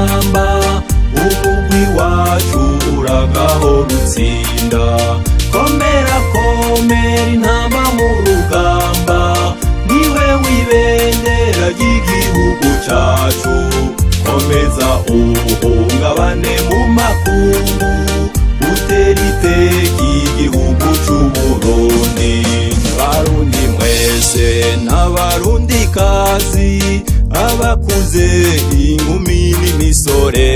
rugamba, umugwi wacu uragahora utsinda. Komera, komera, intamba mu rugamba, niwe w'ibendera ry'igihugu cacu. Komeza uhungabane mu makungu, utera iteka igihugu c'Uburundi. Barundi mwese n'Abarundi kazi, abakuze, inkumi n'imisore,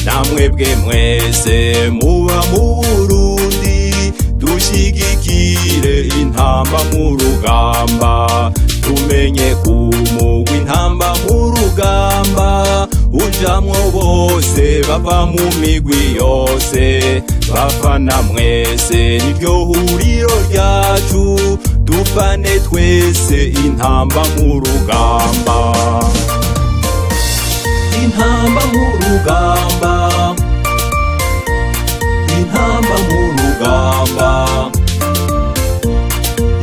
namwebwe mwese muba mu Burundi, dushigikire intamba mu rugamba. Tumenye kumugwa intamba mu rugamba ujamwo bose bava mu migwi yose. Bafana mwese, niryo huriro ryacu, dufane twese intamba mu rugamba. Intamba mu rugamba, intamba mu rugamba,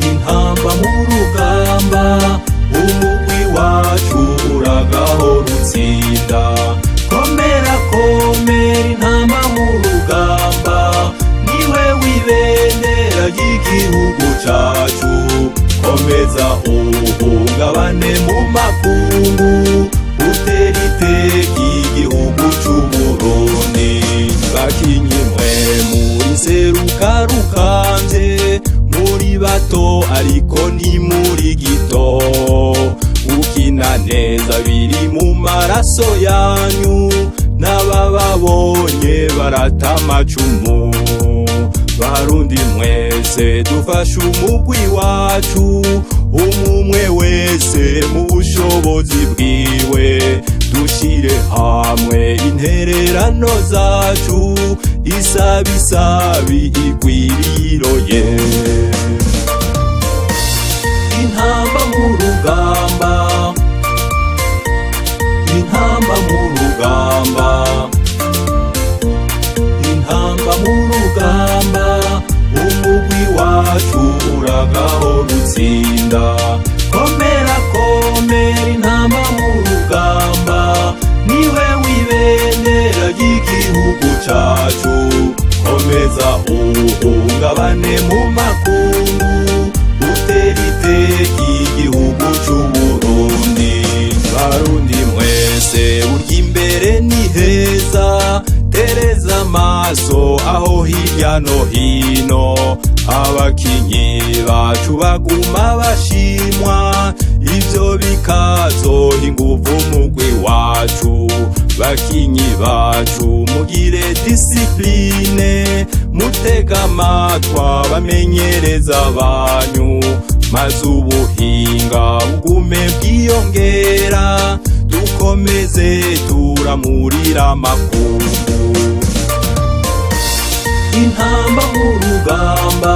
intamba mu rugamba, umugwi wacu uragahora utsinda. Komera, komera, intamba mu rugamba, niwe w'ibendera ry'igihugu cacu. Komeza uhungabane mu makungu, utera iteka igihugu c'Uburundi. Bakinyi mwe muri seruka rukamvye, muri bato ariko ni muri gito. Ukina neza biri mu maraso yanyu, n'abababonye barata amacumu. Barundi mwese, dufashe umugwi wacu, umumwe wese mu bushobozi bwiwe, dushire hamwe intererano zacu, isabisabi igwiriroye. Intamba mu rugamba, intamba mu rugamba, intamba mu rugamba, umugwi wacu uragahora utsinda. Komera, komera, intamba mu rugamba, niwe w'ibendera ry'igihugu cacu. Komeza uhungabane mu makungu, utera iteka igihugu c'Uburundi. Barundi mwese, burya imbere ni heza. Tereza amaso aho hirya no hino, abakinyi bacu baguma bashimwa, ivyo bikazoha inguvu mugwi wacu. Bakinyi bacu, mugire discipline, mutega amatwa bamenyereza banyu, maze ubuhinga bugume bwiyongera, dukomeze turamurira amakungu. Intamba mu rugamba.